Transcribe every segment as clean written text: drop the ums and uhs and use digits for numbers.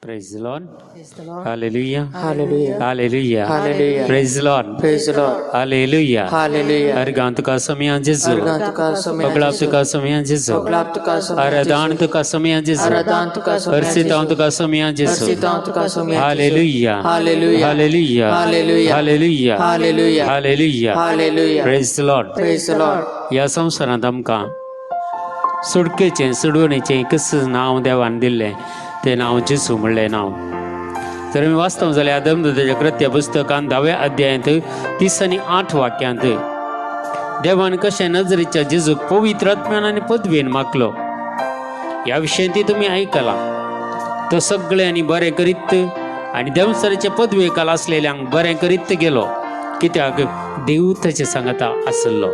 Praise the Lord. Praise the Lord. Hallelujah. Hallelujah. Hallelujah. Hallelujah. Praise the Lord. Praise the Lord. Hallelujah. Hallelujah. अर्गां तुका सोमया जेजू. अर्गां तुका सोमया पगलाप जेजू. तुका सोमया जेजू. पगलाप तुका सोमया आराधान जेजू. तुका सोमया जेजू. आराधान तुका सोमया अर्सितांव जेजू. तुका सोमया जेजू. अर्सितांव तुका सोमया जेजू. Hallelujah. Hallelujah. Hallelujah. Hallelujah. Hallelujah. Hallelujah. Hallelujah. Hallelujah. Praise the Lord. Praise the Lord. ह्या संवसारांत आमकां सुटकेचें सुडवणेचें एकच नांव देवान दिल्लें, तें नांव जेजू म्हणलें नांव. जर आमी वाचता जाल्यार आदमदूताच्या कृत्य पुस्तकान 10व्या अध्यायांत 30 आनी 8 वाक्यांत देवान कशें नजरेच्या जेजूक पवित्र आत्म्यान आनी पदवेन मागलो ह्या विशयान ती तुमी आयकलां. तो सगळ्यांनी बरें करीत आनी देंवचाराचे पदवेकाल आसलेल्यांक बरें करीत गेलो, कित्याक देव ताचे सांगता आसलो.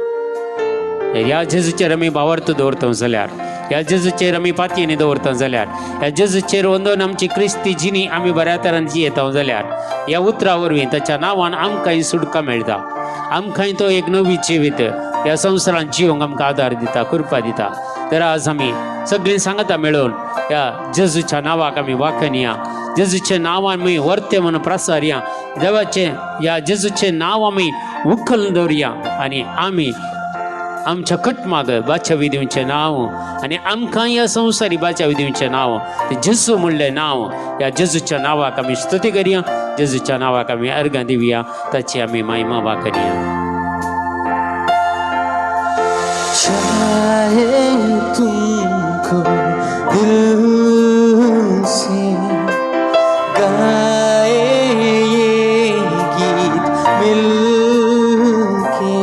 ह्या जेजूचेर आमी भावार्थ दवरता जाल्यार, ह्या जेजूचेर आमी पातयेनी दवरता जाल्यार, ह्या जेजूचेर वंदोवन आमची क्रिस्ती जिणी आमी बऱ्या तरान जियेता जाल्यार, ह्या उतरा वरवीं ताच्या नांवान आमकांय सुटका मेळटा. आमकांय तो एक नवी जिवीत ह्या संवसारांत जिवंक आमकां आदार दिता, कृपा दिता. तर आज आमी सगळीं सांगता मेळून ह्या जेजूच्या नांवाक आमी वाखणया, जेजूचें नांव आमी वर्ते म्हणून प्रसारया, देवाचें ह्या जेजूचें नांव आमी उखल दवरया आनी आमी आमच्या कटमाग बाचावी दिवचें नांव आनी आमकां ह्या संवसारी बाचावी दिवचें नांव तें जेजू म्हणलें नांव. ह्या जेजूच्या नांवाक आमी स्तुती करया, जेजूच्या नांवाक आमी अर्गां दिवया, ताची आमी महिमा वाखणया. चाहे तुमको दिल से गाए ये गीत मिलके,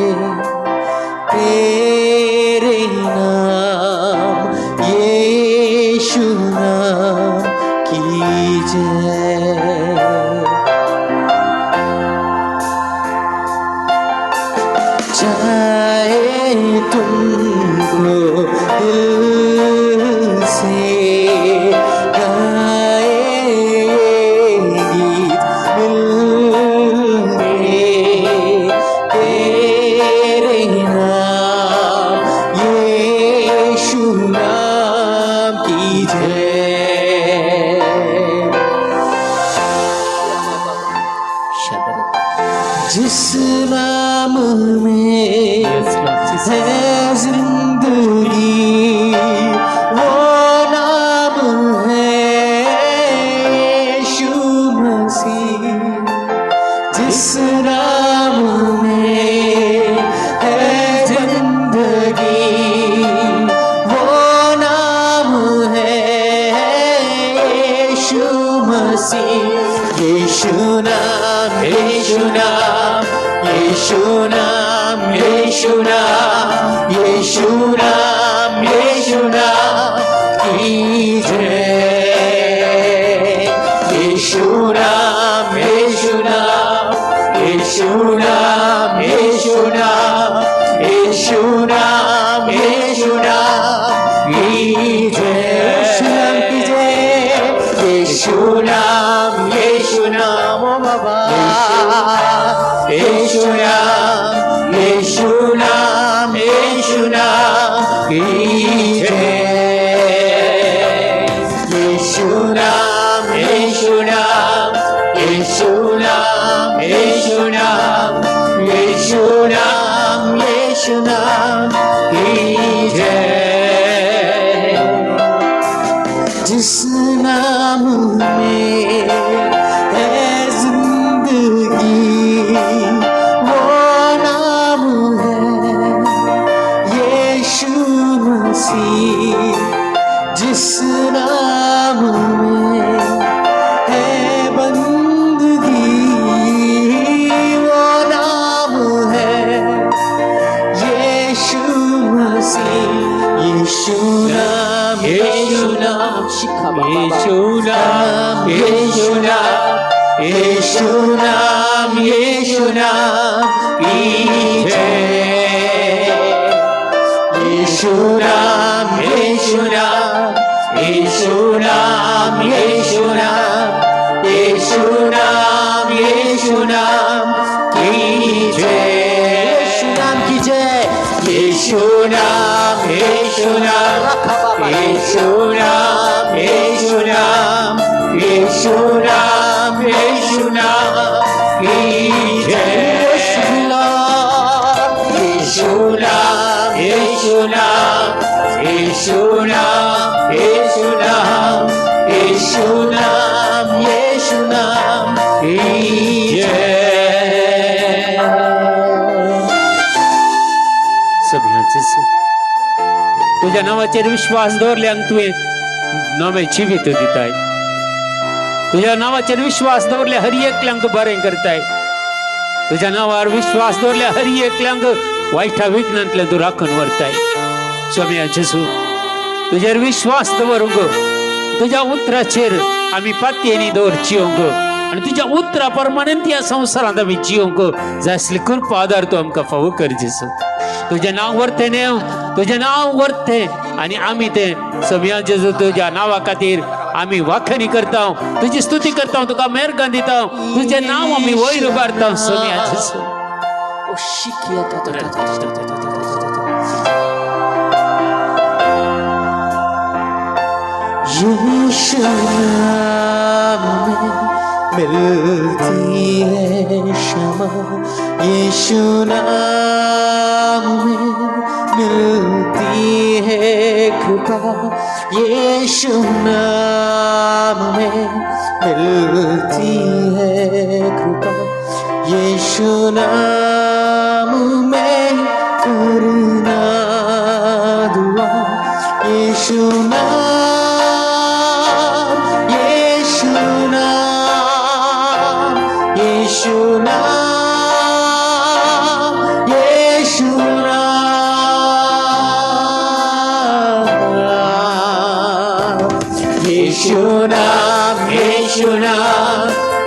तेरे नाम यीशु नाम की जय. चाहे तुमको दिल से गाए ये गीत मिलके, तेरे नाम यीशु नाम की जय. जिस नाम में है जिंदगी वो नाम है यीशु मसीह. जिस नाम में है जिंदगी वो नाम है यीशु मसीह. यीशु नाम, यीशु नाम, यीशु नाम, यीशु नाम, यीशु नाम, यीशु नाम की जय. यीशु नाम, यीशु नाम, यीशु नाम, यीशु नाम, यीशु नाम, यीशु नाम की जय. यीशु नाम की जय. यीशु नाम, यीशु नाम, ओ बाबा यीशु नाम, यीशु नाम, यीशु नाम की जय. यीशु नाम, यीशु नाम, यीशु नाम, यीशु नाम, यीशु नाम, यीशु नाम की जय. जिस नाम में है जिंदगी वो नाम है यीशु मसीह. जिस नाम में है बंदगी वो नाम है यीशु मसीह. यीशु नाम, यीशु नाम, यीशु नाम, यीशु नाम, यीशु नाम, यीशु नाम की जय. यीशु नाम, यीशु नाम, यीशु नाम, यीशु नाम, यीशु नाम, यीशु नाम की जय. यीशु नाम की जय. यीशु नाम, यीशु नाम, यीशु नाम, यीशु नाम, यीशु येशू नाम, येशू नाम की जय। सगळ्यांचे तुझ्या नावाचेर विश्वास दवरल्यान तुवें नवें जिवीत दिताय. तुझ्या नावाचेर विश्वास दवरल्या हर एकल्यांक तूं बरें करताय. तुझ्या नावार विश्वास दवरल्या हर एकल्यांक वायटा विघ्नांतल्यान तूं राखून व्हरताय. स्वामी जेसू, तुजेर विश्वास दवरूंक, तुज्या उतराचेर आमी पातयेनी दवर जियोंक आनी तुज्या उतरा प्रमाणे ह्या संवसारांत आमी जियोंक जाय आसली कृपा आदार तूं आमकां फावो कर जेसू. तुजें नांव व्हरतें न्हय, तुजें नांव व्हरतें आनी आमी तें समिया जेजू तुज्या नांवा खातीर आमी वाखणी करता, तुजी स्तुती करता, तुका मेहरगान दिता, तुजें नांव आमी वयर उबारता समिया जेजू. Oh, shikia ta ta ta ta ta ta ta ta ta ta. यीशु नाम में मिलती है क्षमा, यीशु नाम में मिलती है कृपा, यीशु नाम में मिलती है कृपा, यीशु नाम में करना दुआ, यीशु नाम, यीशु नाम, यीशु नाम, यीशु नाम, यीशु नाम, यीशु नाम,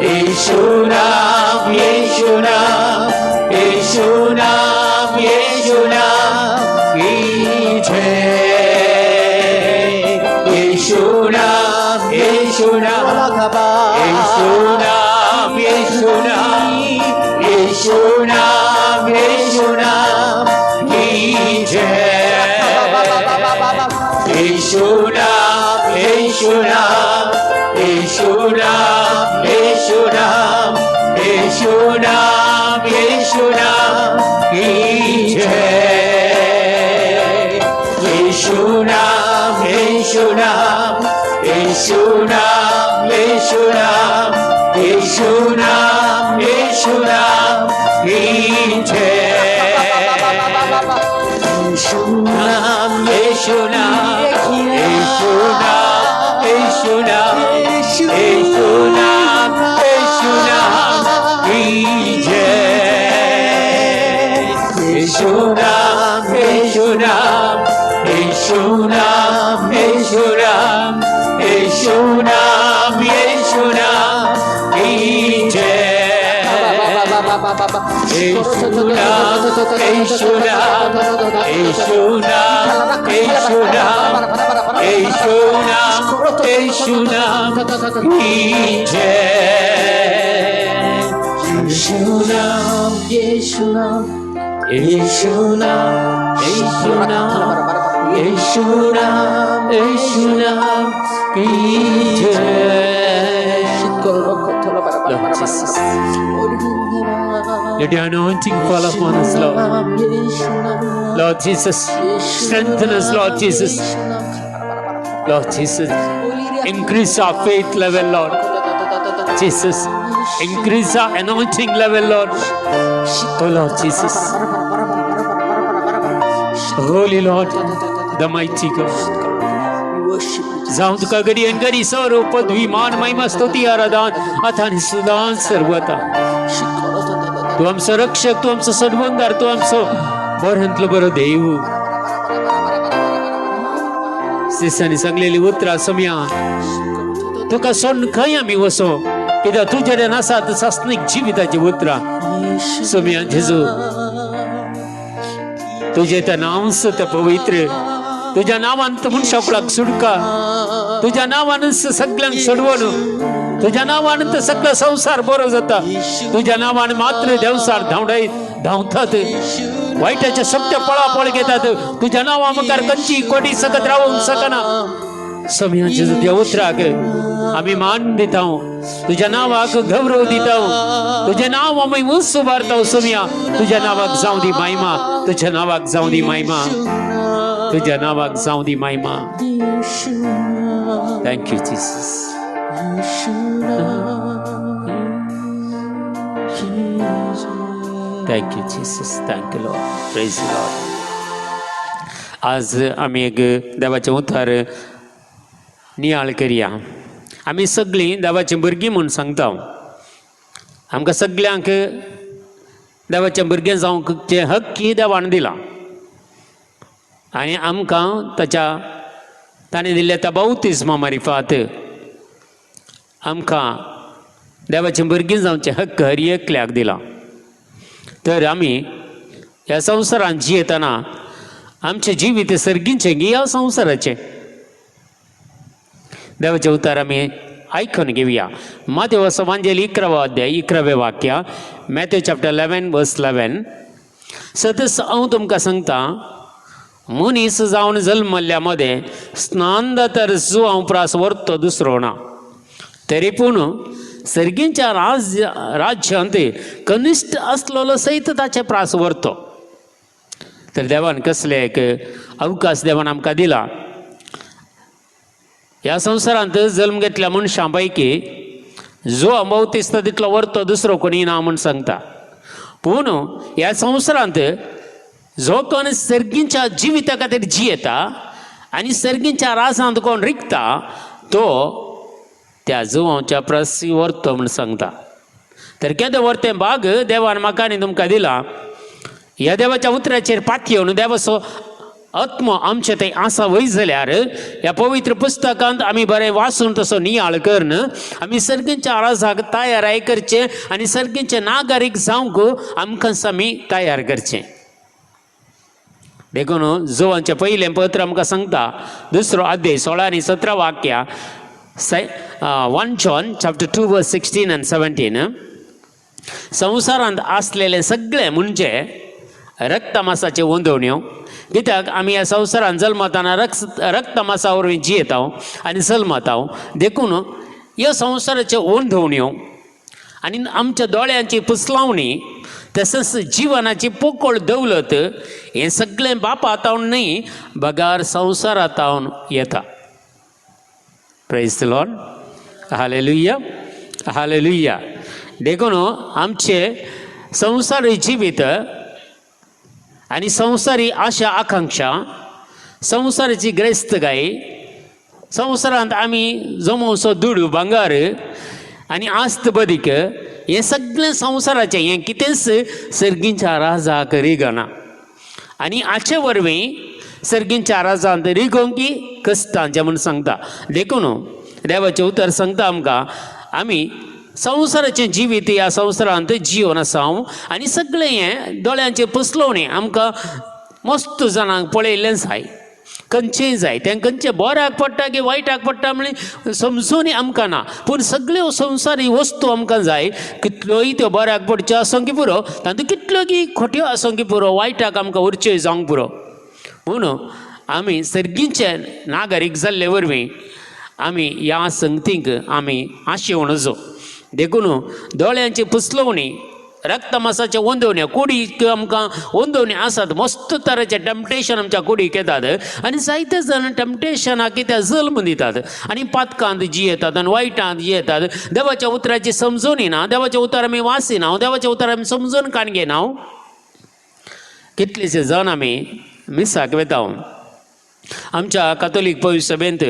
यीशु नाम, यीशु नाम, यीशु नाम, यीशु नाम की जय। यीशु नाम, यीशु नाम, यीशु नाम, यीशु नाम, यीशु नाम, यीशु नाम की जय। यीशु नाम, यीशु नाम, यीशु नाम, यीशु नाम, यीशु नाम, यीशु नाम की जय। यीशु नाम, यीशु नाम, यीशु नाम, यीशु नाम, यीशु नाम, यीशु नाम की जय। यीशु नाम, यीशु नाम, यीशु नाम, यीशु नाम, यीशु नाम, यीशु नाम की जय। यीशु नाम, यीशु नाम, यीशु नाम, यीशु नाम, यीशु नाम, यीशु नाम की जय। यीशु नाम, यीशु नाम, यीशु नाम, यीशु नाम, यीशु नाम, यीशु नाम की जय। यीशु नाम, यीशु नाम, यीशु नाम, यीशु नाम, यीशु नाम, यीशु नाम की जय। Lord Jesus. Let your anointing fall upon us, Lord. Lord Jesus, strengthen us, Lord Jesus. Lord Jesus, increase our faith level, Lord. Jesus, increase our anointing level, Lord. Oh, Lord Jesus. Holy Lord, the mighty God. जावं तुका घडी आनी घडी सर्व पदवी, मान, महिमा, स्तुती, आराधन आता आनी सदां सर्वता. तूं आमचो रक्षक, तूं आमचो सडवंदार, तूं आमचो बऱ्यांतलो बरो देव. दिसांनी सांगलेली उतरां समया, तुका सोडून खंय आमी वचो? कित्याक तुजे कडेन आसात सासणीक जिविताची उतरां. सोमया जेजू, तुजें तें नांवच तें पवित्र. तुज्या नांवान तूं मनशाकुळाक सुटका, तुज्या नांवान सगल्यांक सोडवण, तुज्या नांवान तर सगळो संवसार बरो जाता. तुज्या नांवान मात्र देंवचार धांवडाय धांवतात, वायटाचे सगळे पळापळ घेतात. तुज्या नांवा मुखार कंची कोटी सकत रावंक शकना. समया जेजू, त्या उतराक आमी मान दिता, तुज्या नांवाक गौरव दिता, तुझ्या नांव आमी उंच उबारता. सोमया, तुझ्या नांवाक जावं दी महिमा, तुझ्या नांवाक जावं दी महिमा, तुझ्या नांवाक जावं दी महिमा. Thank you Jesus. You should know Jesus. Thank you Jesus, thank you Lord, praise Lord. आज आमी एक देवाचें उतर नियाळ करया. आमी सगळीं देवाचीं भुरगीं म्हूण सांगता. आमकां सगल्यांक देवाचें भुरगें जावंक जें हक्क देवान दिलां आनी आमकां ताच्या ताणें दिल्ल्या त्या बाउतिज्मा मारिफात आमकां देवाचीं भुरगीं जावचें हक्क हर एकल्याक दिलां. तर आमी ह्या संवसारांत जियेतना आमचें जिवीत सर्गीचें गी ह्या संवसाराचें. देवाचें उतर आमी आयकून घेवया. मातेव वांजेल 11वो अध्याय 11वें वाक्य, मॅथ्यू चॅप्टर 11 वर्स 11. सदस हांव तुमकां सांगता, मनीस जावन जल्मल्ल्या मदें स्नान तर जुवां प्रास व्हरतो दुसरो ना, तरी पूण सर्गींच्या राज्यांत कनिश्ठ आसलेलो सयत ताचे प्रास व्हरतो. तर देवान कसले एक अवकाश देवान आमकां दिला. ह्या संवसारांत जल्म घेतल्या मनशां पैकी जो बावतिस्त तितलो व्हरतो दुसरो कोणी ना म्हूण सांगता. पूण ह्या संवसारांत जो कोण सर्गींच्या जिविता खातीर जियेता आनी सर्गींच्या राजांत कोण रिगता तो त्या जुवांच्या प्रसी व्हरतो म्हूण सांगता. तर केदें व्हरतें भाग देवान म्हाका आनी तुमकां दिलां. ह्या देवाच्या उतराचेर पातयेवन देवाचो आत्मो आमचे थंय आसा वय जाल्यार ह्या पवित्र पुस्तकांत आमी बरें वाचून तसो नियाळ करून आमी सर्गींच्या राजाक तयाराय करचें आनी सर्गींचे नागरीक जावंक आमकां आमी तयार करचें. देखून जुवांचें पयलें पत्र आमकां सांगता, 2 अध्याय 16 आनी 17 वाक्या, 1 John chapter 2 verse 16 and 17. संवसारांत आसलेलें सगळें म्हणजे रक्तमासाच्यो ओंदवण्यो. कित्याक आमी ह्या संवसारांत जल्मताना रक्तमासा वरवीं जियेता आनी जल्मता. देखून ह्या संवसाराच्यो ओंदवण्यो आनी आमच्या दोळ्यांची पुसलावणी तशेंच जिवनाची पोकळ दौलत हें सगळें बापा तावन न्हय बगार संवसारा तावन येता. Praise the Lord, hallelujah, hallelujah. देखून आमचें संवसारी जिवीत आनी संवसारी आशा आकांक्षा, संवसाराची ग्रेस्तकाय, संवसारांत आमी जमोवचो दुडू भांगर आनी आस्त बदीक हें सगळें संवसाराचें, हें कितेंच सर्गींच्या राजाक रिगना. आनी हाचे वरवीं सर्गींच्या राजांत रिगोवंक कश्टांचें म्हूण सांगता. देखून देवाचें उतर सांगता आमकां, आमी संवसाराचें जिवीत ह्या संवसारांत जिवन आसा आनी सगळें हें दोळ्यांचें पसलोवणें आमकां मस्त जाणांक पळयल्लें जाय, खंयचेंय जाय, तें खंयचें बऱ्याक पडटा की वायटाक पडटा म्हळ्यार समजून आमकां ना. पूण सगळ्यो संवसारी वस्तू आमकां जाय, कितल्योय त्यो बऱ्याक पडच्यो आसूंक पुरो, तातूंत कितल्यो की खोट्यो आसूंक पुरो, वायटाक आमकां व्हरच्यो जावंक पुरो. म्हणून आमी सर्गींचे नागरीक जाल्ले वरवीं आमी ह्या संगतींक आमी आशेवण जो. देखून दोळ्यांची पुसलवणी, रक्तमासाचे ओंदवण्यो, कुडीक आमकां ओंदवण्यो आसात, मस्त तरेचे टेम्पटेशन आमच्या कुडीक येतात आनी जायते जाण टेम्पटेशनाक कित्याक जल्म दितात आनी पातकांत जियेतात आनी वायटांत जियेतात. देवाच्या उतराची समजून ना, देवाचें उतर आमी वाचिना, देवाचें उतर आमी समजून काण घेना. कितलेशे जाण आमी मिसाक वता. आमच्या कातोलीक पवित्र सभेंत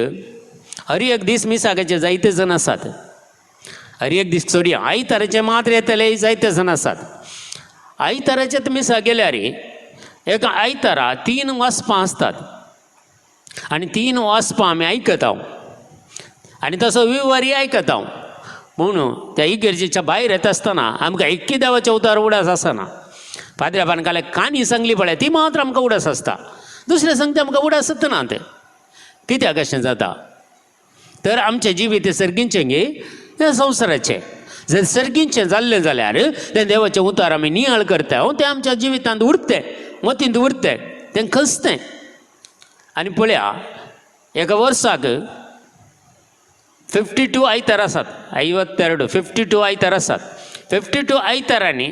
हर एक दीस मिसाकाचे जायते जाण आसात. हर एक दीस चोडया आयताराचे मात्र येतले जायते जाण आसात. आयताराचे मिसाक गेल्यार एका आयतारा 3 वाजपां आसतात आनी 3 वाजपां आमी आयकता आनी तसो विवारी आयकता. म्हणून त्या इगर्जेच्या भायर येता आसतना आमकां एक्की देवाचें उतर उडास आसना. पाद्र्याबान काल काणी सांगली पळय ती मात्र आमकां उडास आसता, दुसरें सांगता आमकां उडास ना. तें कित्याक अशें जाता? तर आमचें जिवीत सर्गींचें गे तें संवसाराचें. जर सर्गींचें जाल्लें जाल्यार तें देवाचें उतर आमी नियाळ करता, तें आमच्या जिवितांत उरतें, मतींत उरतें, तें खसतें. आनी पळया एका वर्साक 52 आयतार आसात, 52 52 आयतार आसात. 52 आयतारांनी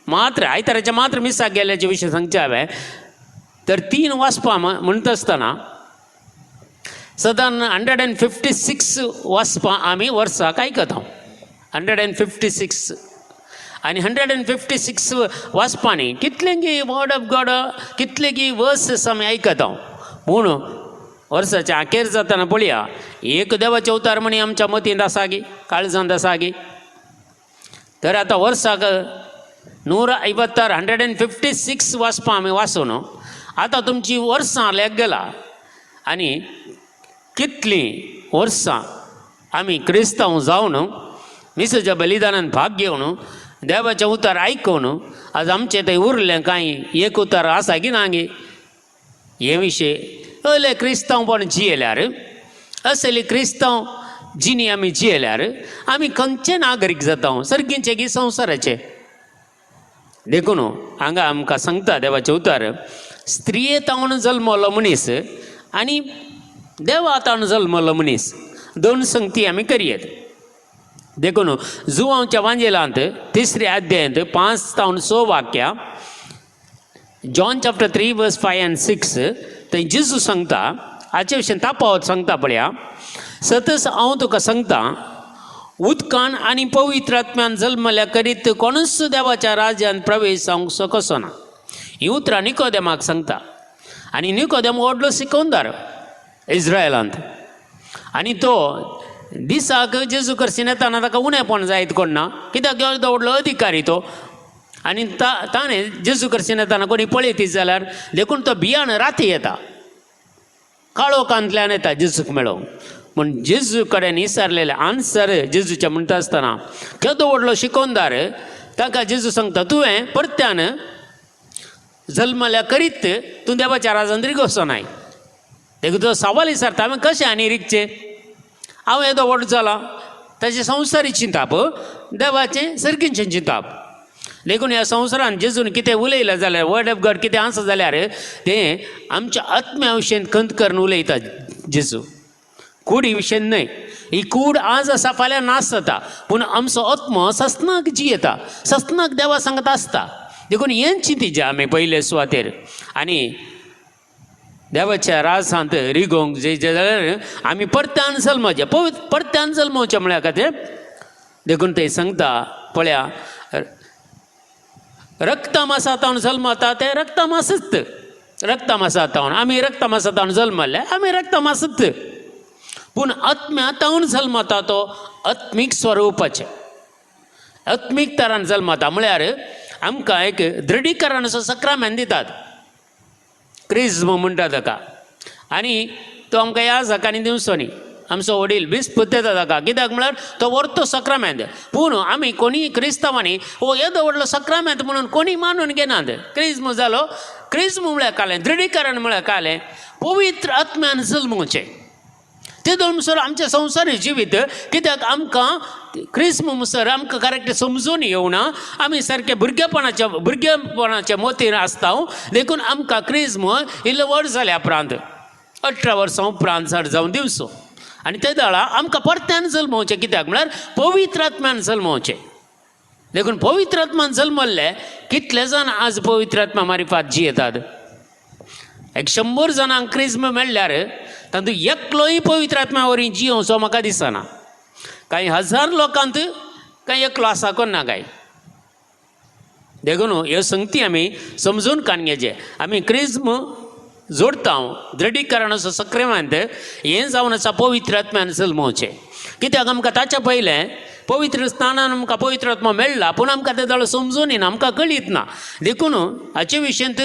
मात्र आयताराच्या मात्र मिसाक गेल्याचे विशय सांगचे हांवें. तर 3 वाजपां म्हणटा आसतना सदान 156 वाचपां आमी वर्साक आयकता. 156 आनी 156 वाचपांनी कितलेंगी वर्ड ऑफ गॉड, कितलेगी वर्सेस आमी आयकता. पूण वर्साच्या अखेर जातना पळया, एक देवाचें अवतार म्हणी आमच्या मतींत आसा गी, काळजांत आसा गी? तर आतां वर्साक 156, 156 वाचपां आमी वाचून आतां तुमची वर्सां लेग गेला. आनी कितलीं वर्सां आमी क्रिस्तांव जावन मिसाच्या बलिदानान भाग घेवन देवाचें उतर आयकून आज आमचें थंय उरलें कांय एक उतर आसा की ना गे? हे विशय असले क्रिस्तांवपण जियेल्यार, असली क्रिस्तांव जिणी आमी जियेल्यार आमी खंयचे नागरीक जाता, सर्गींचे की संवसाराचे? देखून हांगा आमकां सांगता देवाचें उतर, स्त्रिये तावन जल्मलो मनीस आनी देवा तावन जल्मलो मनीस, दोन संगती आमी करयेत. देखून जुवांवच्या वांजेलांत तिसऱ्या अध्यायांत 5 तावन 6 वाक्यां, John chapter 3 verse 5 and 6, थंय जेजू सांगता, हाचे विशीं तापावत सांगता पळया. सतच हांव तुका सांगता, उदकान आनी पवित्र आत्म्यान जल्मल्या करीत कोणूच देवाच्या राज्यान प्रवेश जावंक शकसो ना. ही उतरां निकोदेमाक सांगता. आनी निकोदेम व्हडलो शिकोवदार इस्रायलांत, आनी तो दिसाक जेजू करसीन येताना ताका उणेपण जायत कोण ना, कित्याक तो व्हडलो अधिकारी तो. आनी ताणें जेजू करसीन येताना कोणी पळयतीत जाल्यार, देखून तो भियान राती येता, काळोखांतल्यान येता जेजूक मेळोंक. पूण जेजू कडेन विचारलेलें आन्सर जेजूचें म्हणटा आसतना, केदो व्हडलो शिकोवदार, ताका जेजू सांगता, तुवें परत्यान जल्मल्या करीत तूं देवाच्या राजान रिगोवचो नाय. देखून तो सवाल विचारता, हांवें कशें आनी रिगचें? हांव येदो व्हड जाला. ताचें संवसारी चिंताप, देवाचें सर्गींचें चिंताप. देखून ह्या संवसारान जेजून कितें उलयलें जाल्यार, वर्ड ऑफ गॉड कितें आसा जाल्यार, तें आमच्या आत्म्या विशयन खंत करून उलयता जेजू, कुडी विशयन न्हय. ही कूड आज आसा, फाल्यां नाश जाता, पूण आमचो आत्मो सस्नाक जियेता, सस्नाक देवा सांगत आसता. देखून हें चिंतिचें आमी पयले सुवातेर. आनी देवाच्या राजांत रिगोवंक जे जाल्यार आमी परत्यान जल्माचें, परत्यान जल्मोवचें म्हळ्यार खातीर. देखून ते सांगता पळया, रक्तमासा तावन जल्मता ते रक्तमासच. रक्तमासा तावन, आमी रक्तमासा तावन जल्मल्ले, आमी रक्तमासच. पूण आत्म्या तावन जल्मता तो आत्मीक स्वरुपाचें, आत्मीक तरान जल्मता. म्हळ्यार आमकां एक दृढीकरण असो सक्रामेंत दितात, क्रिज्म म्हणटा ताका. आनी तो आमकां ह्या जाकांनी दिवचो न्ही, आमचो वडील बिस्प दिता ताका, कित्याक म्हळ्यार तो व्हरतो सक्रामेंत. पूण आमी कोणीय क्रिस्तांवांनी हो येदो व्हडलो सक्रामेंत म्हणून कोणी मानून घेनात. क्रिज्म जालो, क्रिज्म म्हळ्यार कालें, दृढीकरण म्हळ्यार कालें, पवित्र आत्म्यान जल्मोचें. ते म्हणसर आमचें संवसारी जिवीत, कित्याक आमकां क्रिस्म म्हणसर आमकां करेक्ट समजून येवना, आमी सारके भुरगेपणाच्या मोतीन आसता. देखून आमकां क्रिज्म इल्लो व्हड जाल्या उपरांत, 18 वर्सां उपरांत चड जावन दिवचो. आनी ते वेळा आमकां परत्यान जल्मोवचें, कित्याक म्हळ्यार पवित्र आत्म्यान जल्मोवचें. देखून पवित्र आत्मान जल्मल्ले कितले जाण आज पवित्र आत्मा मारिफात जियेतात? 100 जाणांक क्रिज्म मेळ्ळ्यार तातूंत एकलोय पवित्र आत्म्या वरवीं जियोवचो म्हाका दिसना. कांय हजार लोकांत कांय एकलो आसा कोण ना काय. देखून ह्यो संगती आमी समजून काडून घेवचें. आमी क्रिज्म जोडता, दृढीकरणाचो सक्रेमांत, हें जावन आसा पवित्र आत्म्यान जल्मोवचें. कित्याक आमकां ताच्या पयलें पवित्र स्नानान आमकां पवित्र आत्मा मेळ्ळा, पूण आमकां तें दोळे समजून येना, आमकां कळीत ना. देखून हाचे विशयंत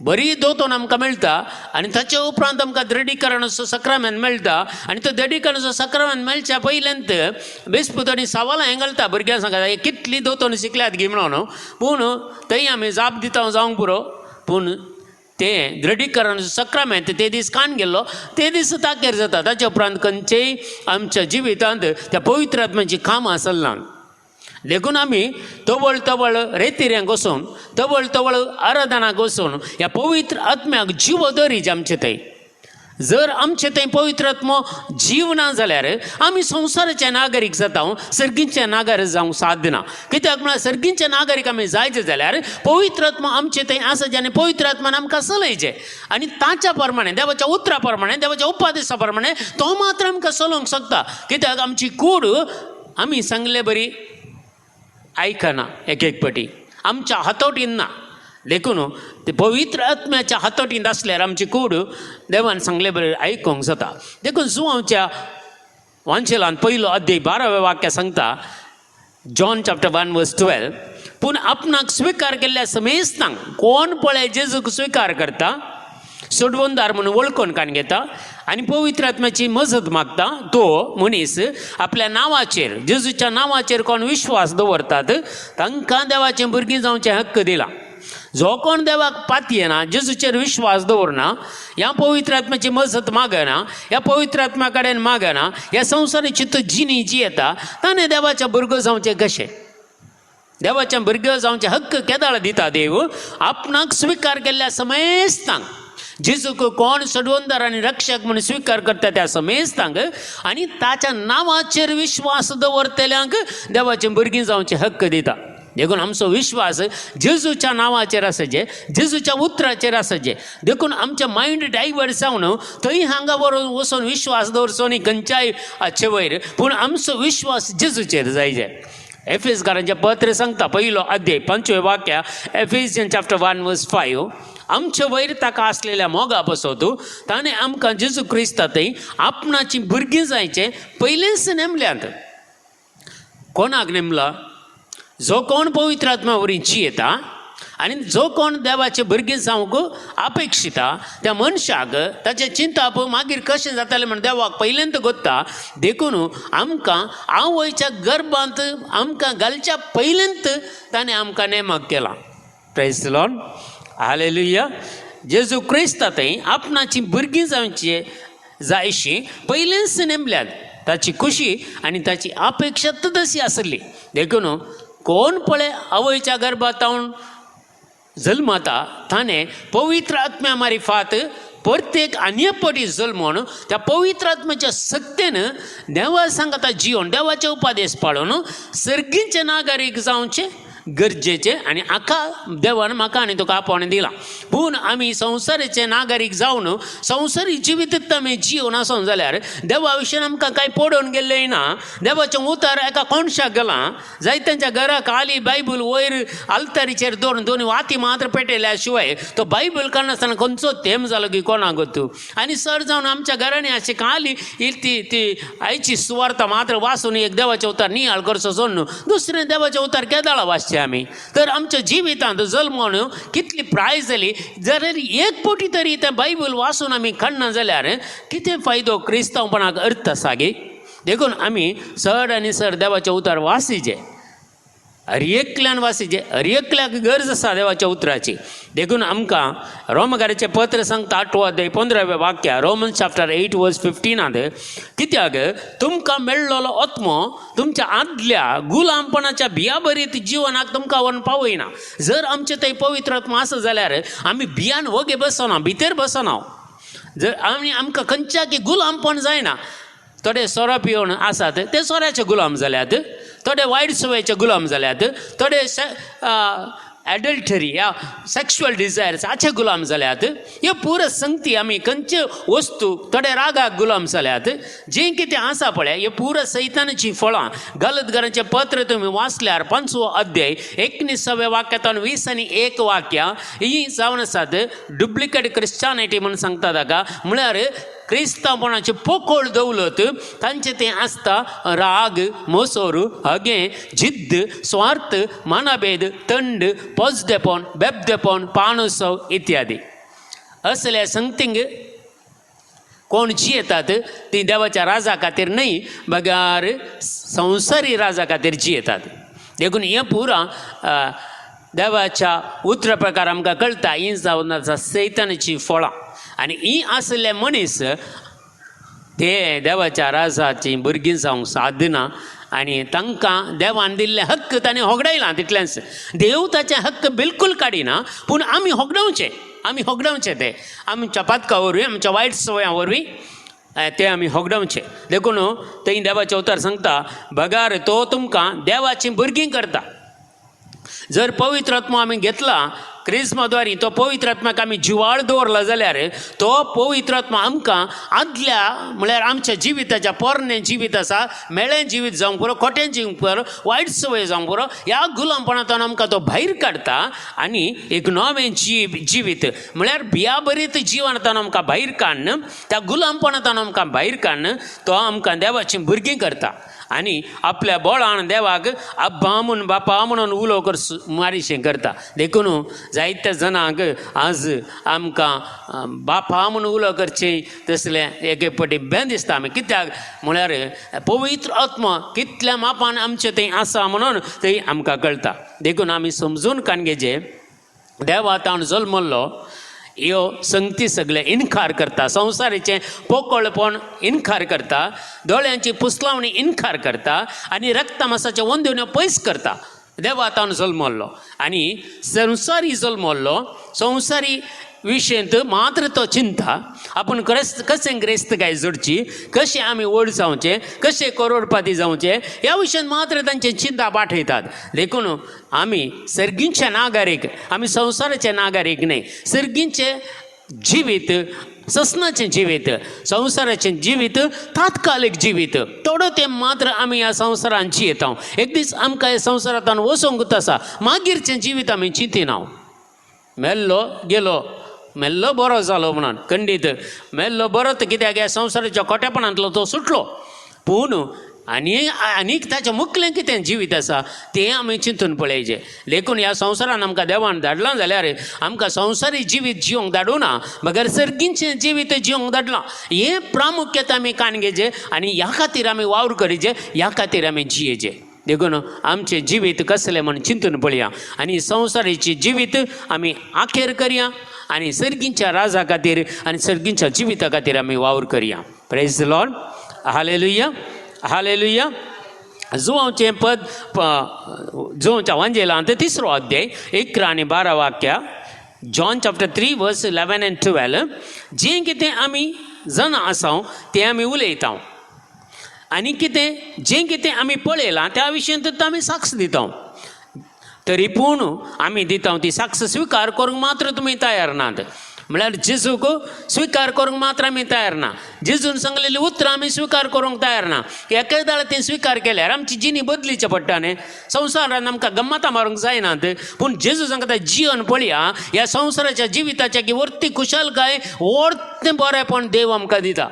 बरी दोतोन आमकां मेळटा आनी ताचे उपरांत आमकां दृढीकरणाचो सक्रामेंत मेळटा. आनी तो दृढीकरणाचो सक्रामेंत मेळच्या पयल्यांत बेसपूत आनी सवालां हें घालता भुरग्यांक, सांगता हे कितली दोतोन शिकल्यात गी म्हणून. पूण थंय आमी जाप दिता जावंक पुरो, पूण तें दृढीकरण सक्रामेंत ते दीस कान गेल्लो ते दीस ताकेर जाता. ताचे उपरांत खंयचेय आमच्या जिवितांत त्या पवित्र आत्म्याची कामां चलना. देखून आमी तवळ तवळ रेतिऱ्यांक वचून, तवळ तवळ आराधनाक वचून ह्या पवित्र आत्म्याक जिवो दवरीचे आमचे थंय. जर आमचे थंय पवित्र आत्मो जीव ना जाल्यार आमी संवसाराचे नागरीक जाता, सर्गींचे नागरीक जावंक साध्य ना. कित्याक म्हळ्यार सर्गींचे नागरीक आमी जायचे जाल्यार पवित्र आत्मो आमचे थंय आसा आनी पवित्र आत्मान आमकां चलयचें आनी ताच्या प्रमाणे, देवाच्या उतरा प्रमाणे, देवाच्या उपदेशा प्रमाणे तो मात्र आमकां चलोवंक शकता. कित्याक आमची कूड आमी सांगले बरी आयकना, एक एक पटी आमच्या हातोटीन ना. देखून ते पवित्र आत्म्याच्या हातोटींत आसल्यार आमची कूड देवान सांगले बरें आयकूंक जाता. देखून जुवांवच्या वांचेलान पयलो अध्याय 12वें वाक्य सांगता, जॉन चॅप्टर 1 वर्स 12, पूण आपणाक स्विकार केल्ल्या समेस्तांक, कोण पळय जेजूक स्विकार करता, सोडवणदार म्हणून वळखून काडून घेता आनी पवित्र आत्म्याची मजत मागता, तो मनीस आपल्या नांवाचेर, जेजूच्या नांवाचेर कोण विश्वास दवरतात तांकां देवाचें भुरगीं जावचें हक्क दिला. जो कोण देवाक पातयेना, जेजूचेर विश्वास दवरना, ह्या पवित्र आत्म्याची मजत मागना, ह्या पवित्र आत्म्या कडेन मागना, ह्या संवसाराची तो जिणी जी येता, ताणें देवाच्या भुरगो जावचें कशें? देवाच्या भुरगो जावचें हक्क केदाळ दिता देव? आपणाक स्विकार केल्ल्या समेस्तांक, जेजूक कोण सोडवणदार आनी रक्षक म्हूण स्विकार करता त्या समेस्तांक आनी ताच्या नांवाचेर विश्वास दवरतल्यांक देवाचें भुरगीं जावचें हक्क दिता. देखून आमचो विश्वास जेजूच्या नांवाचेर आसचे, जेजूच्या उतराचेर आसचे. देखून आमचें मायंड डायवर्ट जावन थंय हांगा व्हरून वचून विश्वास दवरचो न्ही खंयच्याय हाचे वयर, पूण आमचो विश्वास जेजूचेर जायचे. एफेसकारांचें पत्र सांगता, पयलो अध्याय 5वें वाक्य, एफेसियन चॅप्टर 1 वर्स 5, आमचे वयर ताका आसलेल्या मोगा पासत ताणें आमकां जेजू क्रिस्ता थंय आपणाची भुरगीं जायचें पयलेंच नेमल्यांत. कोणाक नेमला? जो कोण पवित्र आत्मा वरी जियेता आनी जो कोण देवाचे भुरगीं जावंक अपेक्षिता त्या मनशाक ताचें चिंताप मागीर कशें जातालें म्हण देवाक पयल्यांत गोत्ता. देखून आमकां आवयच्या गर्भांत आमकां घालच्या पयल्यांत ताणें आमकां नेमक केलां. प्रेज the Lord, hallelujah. जेजू क्रिस्ता थंय आपणाची भुरगीं जावची जायशी पयलेंच नेमल्यात. ताची खुशी आनी ताची अपेक्षा तशी आसली. देखून कोण पळय आवयच्या गर्भांत जल्मता ताणें पवित्र आत्म्या मारिफात प्रत्येक आन्यपटी जल्मून त्या पवित्र आत्म्याच्या सक्तेन देवा सांगता जिवन, देवाचे उपदेश पाळून सर्गींचे नागरीक जावचें गरजेचें आनी आका देवान म्हाका आनी तुका आपोवणें दिलां. पूण आमी संवसाराचे नागरीक जावन संवसारी जिवीत आमी जिवन आसून जाल्यार देवा विशयान आमकां कांय पडोवन गेल्लें ना. देवाचें उतर एका कोणशाक गेलां, जायत्यांच्या घराक खाली बायबल वयर आल्तारीचेर दवरून दोन वाती मात्र पेटयल्या शिवाय तो बायबल काडनासतना खंयचो तेम जालो की कोणाक गोतू. आनी चड जावन आमच्या घरांनी अशी खाली ती ती आयची सुवार्ता मात्र वाचून एक देवाचें उतर नियाळ करचो सोडून दुसरें देवाचें उतर केदाळा वाचचें आमी. तर आमच्या जिवितांत जल्मून कितली प्राय जाली, जर एक पटी तरी तें बायबल वाचून आमी काडना जाल्यार कितें फायदो क्रिस्तांवपणाक अर्थ आसा गे? देखून आमी चड आनी चड देवाचें उतर वाचिचें, हर एकल्यान वाचिचें, हर एकल्याक गरज आसा देवाच्या उतराची. देखून आमकां रोमकाराचें पत्र सांगता 8वो अध्याय 15वें वाक्य, रोमन चॅप्टर 8 वर्स 15, कित्याक तुमकां मेळ्ळलो आत्मो तुमच्या आदल्या गुलामपणाच्या भियाभरीत जिवनाक तुमकां व्हरून पावयना. जर आमचें थंय पवित्र आत्मो आसा जाल्यार आमी भियान वोगे बसना, भितर बसना. जर आमी आमकां खंयच्या गुलामपण जायना. थोडे सोरो पिवन आसात ते सोऱ्याचे गुलाम जाल्यात, थोडे वायट सवयेचे गुलाम जाल्यात, थोडे एडल्टरी या सेक्शुअल डिजायर्स हाचे गुलाम जाल्यात. ह्यो पुरो संगती आमी खंयच्यो वस्तू, थोडे रागाक गुलाम जाल्यात. जें कितें आसा पळय ह्यो पुरो सैतानाचीं फळां. गलतगारांचें पत्र तुमी वाचल्यार 5वो अध्याय 19व्या वाक्यांतल्यान 20 आनी 1 वाक्यां हीं जावन आसात डुप्लिकेट क्रिश्चानिटी म्हूण सांगता ताका. म्हळ्यार क्रिस्तांवपणाची पोकळ दौलत तांचें तें आसता राग, मोसोर, हगें, जिद्द, स्वार्थ, मानाभेद, थंड, पोजदेपण, बेबदेपण, पाणोत्सव इत्यादी. असल्या संगतींक कोण जियेतात ती देवाच्या राजा खातीर न्हय, बगार संवसारी राजा खातीर जियेतात. देखून हें पुरा देवाच्या उतरा प्रकार आमकां कळटा ही जावन आसा सैतानाचीं फळां. आनी ही आसले मनीस ते देवाच्या राजाचीं भुरगीं जावंक सादना आनी तांकां देवान दिल्ले हक्क ताणें होगडायला. तितलेंच, देव ताचे हक्क बिलकूल काडिना, पूण आमी होगडावचे. आमी होगडावचें तें आमच्या पातका वरवीं, आमच्या वायट संवयां वरवीं तें आमी होगडावचें. देखून थंय देवाचें उतर सांगता, बगार तो तुमकां देवाचीं भुरगीं करता. जर पवित्र आत्मो आमी घेतला क्रिस्मा द्वारी, तो पवित्र आत्म्याक आमी जिवाळ दवरला जाल्यार तो पवित्र आत्मा आमकां आदल्या म्हळ्यार आमच्या जिविताच्या पोरणें जिवीत आसा, मेळें जिवीत जावंक पुरो, खोटें जिवंक पुरो, वायट संवय जावंक पुरो, ह्या गुलामपणांतल्यान आमकां तो भायर काडटा आनी एक नवें जिवीत म्हळ्यार भियाभरीत जिवनांतल्यान आमकां भायर काडून, त्या गुलामपणांतल्यान आमकां भायर काडून तो आमकां देवाचीं भुरगीं करता आनी आपल्या बोळान देवाक अब्बा म्हूण, बापा म्हणून उलो कर मारिशें करता. देखून जायत्या जाणांक आज आमकां बापा म्हूण उलो करचें तसलें एक एक फावटी बें दिसता आमी. कित्याक म्हळ्यार पवित्र आत्मा कितल्या मापान आमचें थंय आसा म्हणून थंय आमकां कळटा. देखून आमी समजून कान घेवचें, देवा ताण जल्मल्लो ह्यो संगती सगळे इनकार करता, संवसाराचें पोकळपण इनकार करता, दोळ्यांची पुसलावणी इनकार करता आनी रक्तमासाचे वंदुण्यो पयस करता. देवा ताण जल्मल्लो आनी संवसारी जल्मल्लो, संवसारी विशयंत मात्र तो चिंता, आपूण कशें ग्रेस्तकाय जोडची, कशें आमी व्हड जावचें, कशें करोडपाती जावचें, ह्या विशयान मात्र तांचे चिंता पाठयतात. देखून आमी सर्गींचे नागरीक, आमी संवसाराचे नागरीक न्हय. सर्गींचें जिवीत ससनाचें जिवीत, संवसाराचें जिवीत तात्कालीक जिवीत, थोडो तेंप मात्र आमी ह्या संवसारान जियेता. एक दीस आमकां ह्या संवसारांतल्यान वचोंकूच आसा, मागीरचें जिवीत आमी चिंतिना. मेल्लो गेलो, मेल्लो बरो जालो म्हणून खंडीत मेल्लो बरो कित्याक ह्या संवसाराच्या खोटेपणांतलो तो सुटलो. पूण आनी आनीक ताचें मुखलें कितें जिवीत आसा तें आमी चिंतून पळयचें. देखून ह्या संवसारान आमकां देवान धाडलां जाल्यार आमकां संवसारी जिवीत जिवंक धाडूं ना, मगर सर्गींचें जिवीत जिवंक धाडलां. हें प्रामुख्यता आमी कान घेवचें आनी ह्या खातीर आमी वावर करीचें, ह्या खातीर आमी जियेचें. देखून आमचें जिवीत कसलें म्हूण चिंतून पळया आनी संवसारीचें जिवीत आमी आखेर करया आनी सर्गींच्या राजा खातीर आनी सर्गींच्या जिविता खातीर आमी वावर करया. Praise the Lord, hallelujah, hallelujah. जुवांवचें पद, जुवांवच्या वांजेलांत 3रो अध्याय 11 आनी 12 वाक्या, John chapter 3 verse 11 and 12. जें कितें आमी जाणा आसाव तें आमी उलयता आनी कितें जें कितें आमी पळयलां त्या विशयांत आमी साक्ष दिता. तरी पूण आमी दिता ती साक्ष स्विकार करूंक मात्र तुमी तयार नात. म्हळ्यार जेजूक स्विकार करूंक मात्र आमी तयार ना. जेजून सांगलेली उतरां आमी स्विकार करूंक तयार ना. एकेदाळ तें स्विकार केल्यार आमची जिणी बदलीचें पडटा न्ही. संवसारान आमकां गम्मतां मारूंक जायनात, पूण जेजू सांगता जिवन पळया, ह्या संवसाराच्या जिविताच्या की वर्ती खुशालकाय, वर्तें बरेंपण देव आमकां दिता.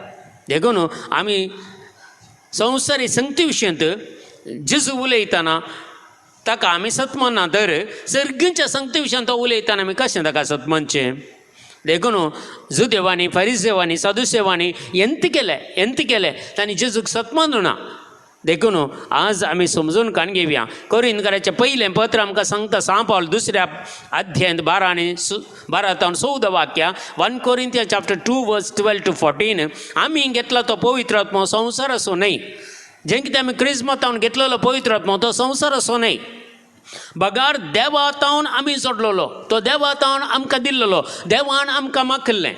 देखून आमी संवसारी संगती विशयांत जेजू उलयतना ताका आमी सत मानना, तर सर्गींच्या संगती विशयांत तो उलयतना आमी कशें ताका सत मानचें? देखून जुदेवांनी, फारिसेवांनी, सादुसेवांनी यंत केलें, यंत केलें, तांणी जेजूक सत मानू ना. देखून आज आमी समजून काण घेवया. कोरिंदकाराचें पयलें पत्र आमकां सांगता, सांव पावल 2ऱ्या अध्यायांत 12 आनी 12 तावन 14 वाक्या, 1 Corinthians chapter 2 verse 12 to 14. आमी घेतला तो पवित्र आत्मो संवसार असो न्हय. जें कितें आमी क्रिस्मतावन घेतलेलो पवित्र आत्मो तो संवसार असो न्हय, बगार देवा तावन आमी जोडलेलो, तो देवा तावन आमकां दिल्लेलो, देवान आमकां माखिल्लें.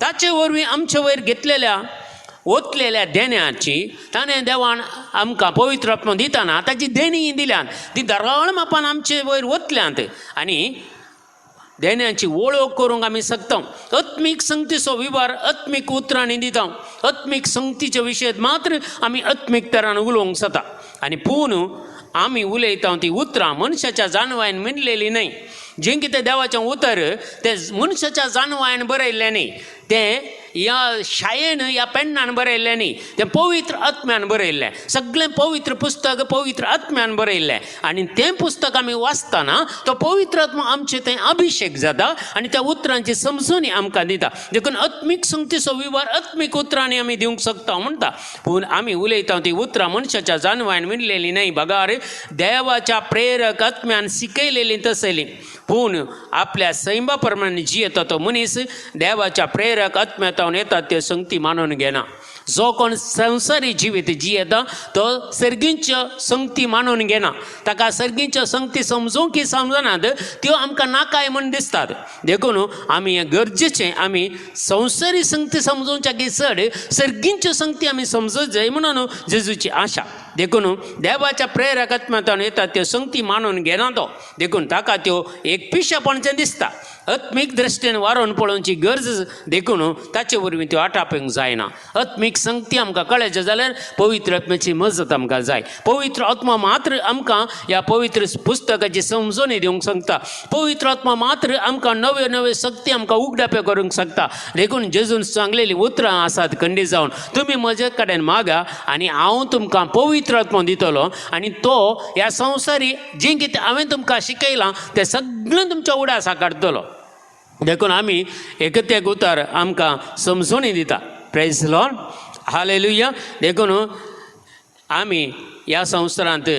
ताचे वरवीं आमचे वयर घेतलेल्या ओतलेल्या देण्याची ताणें देवान आमकां पवित्र आत्मो दितना ताची देणी दिल्यात, ती दराळ मापान आमचे वयर ओतल्यांत आनी देण्याची वळख करूंक आमी शकता. आत्मीक संगतीचो विवार आत्मीक उतरांनी दिता. आत्मीक संगतीचे विशय मात्र आमी आत्मीक तरान उलोवंक जाता आनी पूण आमी उलयता ती उतरां मनशाच्या जाणवायन म्हणलेली न्हय. जें कितें देवाचें उतर तें मनशाच्या जाणवायन बरयल्लें न्हय, तें ह्या शायेन ह्या पेण्णान बरयल्लें न्हय, तें पवित्र आत्म्यान बरयल्लें. सगळें पवित्र पुस्तक पवित्र आत्म्यान बरयल्लें आनी तें पुस्तक आमी वाचतना तो पवित्र आत्मा आमचें थंय अभिशेक जाता आनी त्या उतरांची समजणी आमकां दिता. देखून आत्मीक संगतीचो विवार आत्मीक उतरांनी आमी दिवंक शकता म्हणटा. पूण आमी उलयता ती उतरां मनशाच्या जाणवायन म्हणलेली न्हय, बगार देवाच्या प्रेरक आत्म्यान शिकयलेली तसली. पूण आपल्या सैमा प्रमाणे जियेता तो मनीस देवाच्या प्रेरक आत्म्यातावन येतात त्यो संगती मानून घेना. जो कोण संवसारी जिवीत जियेता तो सर्गींच्यो संगती मानून घेना, ताका सर्गींच्यो संगती समजूंक की समजनात, त्यो आमकां नाकाय म्हूण दिसतात. देखून आमी हें गरजेचें आमी संवसारी संगती समजोवच्याकी चड सर्गींच्यो संगती आमी समजूंक जाय म्हणून जेजूची आशा. देखून देवाच्या प्रेरक आत्म्यान येता त्यो संगती मानून घेना तो, देखून ताका त्यो एक पिशेपणचें दिसता. आत्मीक दृश्टीन वारोवन पळोवची गरज, देखून ताचे वरवीं त्यो आटापूंक जायना. आत्मीक संगती आमकां कळ्ळें जाल्यार पवित्र आत्म्याची मजत आमकां जाय. पवित्र आत्मा मात्र आमकां ह्या पवित्र पुस्तकाची समजणी दिवंक शकता. पवित्र आत्मा मात्र आमकां नव्यो नव्यो शक्ती आमकां उगडाप्यो करूंक शकता. देखून जेजून सांगलेलीं उतरां आसात खंडीत जावन, तुमी म्हजे कडेन मागा आनी हांव तुमकां पवित्र आत्मा दितलो आनी तो ह्या संवसारी जें कितें हांवें तुमकां शिकयलां तें सगळें तुमच्या उडासा काडटलो. देखून आमी एकत एक उतर आमकां समजणी दिता. Praise Lord, hallelujah. देखून आमी ह्या संवसारांत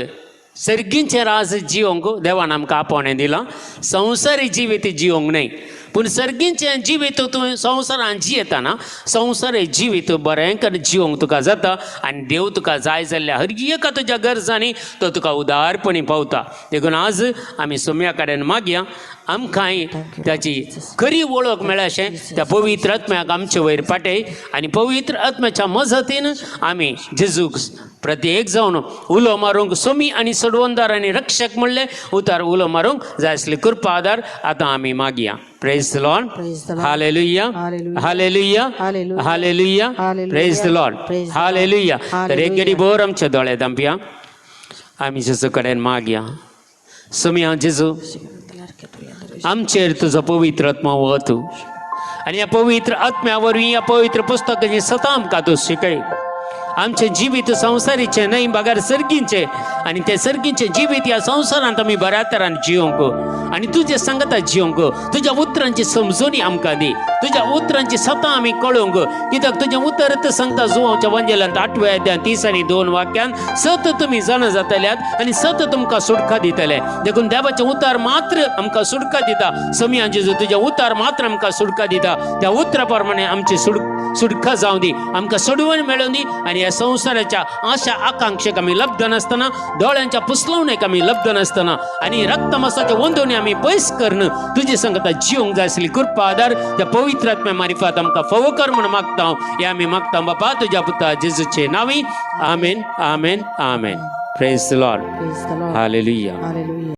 सर्गींचें राज जिवंक देवान आमकां आपोवणें दिलां, संवसारी जिवीत जिवंक न्हय. पूण सर्गींचें जिवीत तूं संवसारांत जियेतना संवसारी जिवीत बरें करून जिवंक तुका जाता आनी देव तुका जाय जाल्ल्या हर एका तुज्या गरजांनी तो तुका उदारपणी पावता. देखून आज आमी सोम्या कडेन मागया आमकांय ताची खरी वळख मेळ्ळा त्या पवित्र आत्म्याक आमचे वयर पाटय आनी पवित्र आत्म्याच्या मजतीन आमी जेजूक प्रत्येक जावन उलो मारूंक सोमी आनी सोडवणदार आनी रक्षक म्हणलें उतार उलो मारूंक जाय आसली कृपा आदार आतां आमी मागया. Praise the Lord. Praise the Lord. Hallelujah. Hallelujah. Hallelujah. Hallelujah. Hallelujah. Hallelujah. Praise the Lord. Praise the Lord. Hallelujah. तर एक Hallelujah. घडी भर आमचे दोळे धांपया, आमी जेजू कडेन मागया. सोमया जेजू, आमचेर तुजो पवित्र आत्मा वत आनी ह्या पवित्र आत्म्या वरवीं ह्या पवित्र पुस्तकाची सतां आमकां तूं शिकय. आमचें जिवीत संवसारीचें न्हय बगर सर्गींचें, आनी तें सर्गींचें जिवीत ह्या संवसारांत आमी बऱ्या तरान जिवंक आनी तुजें सांगता जिवंक. तुज्या उतरांची समजणी आमकां दी, तुज्या उतरांची सतां आमी कळोवंक, कित्याक तुजें उतर सांगता जुवांवच्या वंजेलांत 8व्या अध्यायांत 30 आनी 2 वाक्यान, सत तुमी जाणा जातल्यात आनी सत तुमकां सुटका दितले. देखून देवाचें उतर मात्र आमकां सुटका दिता. समिया जेजू, तुजें उतर मात्र आमकां सुटका दिता. त्या उतरा प्रमाणे आमची सुटका जावं दी, आमकां सोडवण मेळोवन दी आनी ह्या संवसाराच्या आशा आकांक्षेक आमी लब्ध नासतना, दोळ्यांच्या पुसलवणेक आमी लब्ध नासतना आनी रक्तमासाच्या वंदोवणी आमी पयस करून तुजे संगता जिवंक जाय आसली कृपा आदार त्या पवित्र आत्म्या मारिफात आमकां फावो कर म्हूण मागता हांव. हे आमी मागता बापा तुज्या पुता जेजूचे नांवी, आमेन, आमेन, आमेन. Praise Lord. Praise the Lord. Hallelujah. Hallelujah.